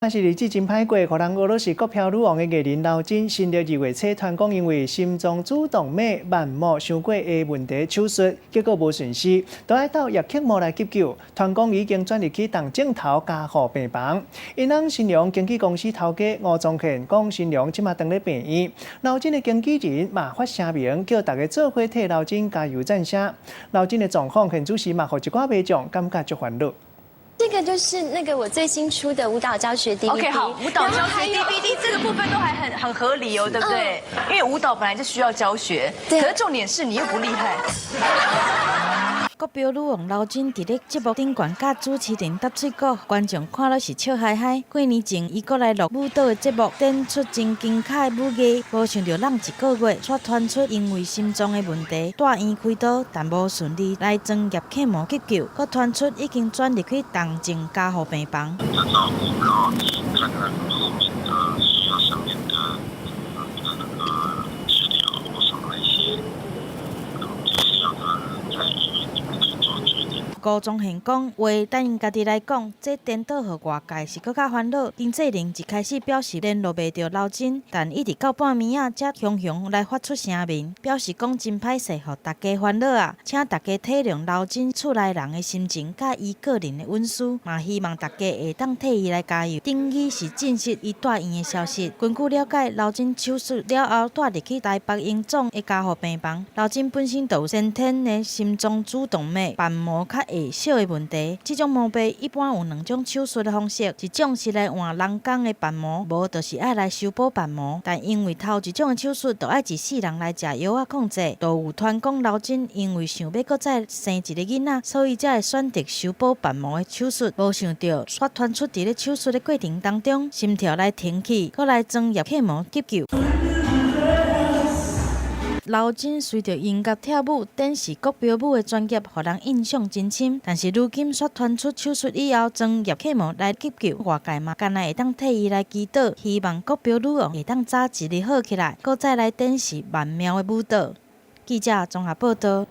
但是日子真歹過，予人俄羅斯國飄女王的藝人劉真，新曆2月初傳講因為心臟主動脈瓣膜傷過的問題手術，結果無順勢，都愛到葉克膜來急救。傳講已經轉入去重症頭加護病房。𪜶翁新娘經紀公司頭家吳宗憲講，新娘這馬當咧病院。劉真的經紀人嘛發聲明，叫大家做伙替劉真加油讚聲。劉真的狀況現主時嘛，予一寡民眾感覺足煩惱。這個就是那個我最新出的舞蹈教學 DVD。 OK，好，舞蹈教學 DVD 這個部分都還很合理哦，對不對？因為舞蹈本來就需要教學，可是重點是你又不厲害。國標女王劉真佇咧節目頂懸佮主持人搭喙鼓，觀眾看了是笑嗨嗨。幾年前，伊閣來錄舞蹈的節目，展出真精彩的舞藝，無想著攏一個月，卻傳出因為心臟的問題，蹛院開刀，但無順利來裝葉克膜急救，閣傳出已經轉入去重症加護病房。的照顧，然後看看後面的需要上面的那個治療或什麼一些，就是要他在醫院裡面去做決定。吳宗憲講話，等𪜶家己來講，這顛倒予外界是閣較煩惱。經紀人一開始表示聯絡袂著劉真，但一直到半暝仔才雄雄來發出聲明，表示講真歹勢，予大家煩惱啊，請大家體諒劉真厝內人的心情，佮伊個人的隱私，嘛希望大家會當替伊來加油。等於是證實伊蹛院的消息。根據了解，劉真手術了後，蹛入去台北榮總的加護病房。劉真本身就有先天的心臟主動脈瓣膜較下小的問題，這種毛病一般有兩種手術的方式，一種是來換人工的瓣膜，無就是愛來修補瓣膜。但因為頭一種的手術，就愛一世人來食藥仔控制，就有傳講劉真因為想欲閣再生一個囡仔，所以才會選擇修補瓣膜的手術。無想著，卻傳出佇咧手術的過程當中，心跳來停去，閣來裝葉克膜急救。劉真隨著音樂跳舞，展示國標舞的專業，予人印象真深。但是如今卻傳出手術以後裝葉克膜來急救，外界嘛干焦會當替伊來祈禱，希望國標女王會當早一日好起來，閣再來展示曼妙的舞蹈。記者綜合報道。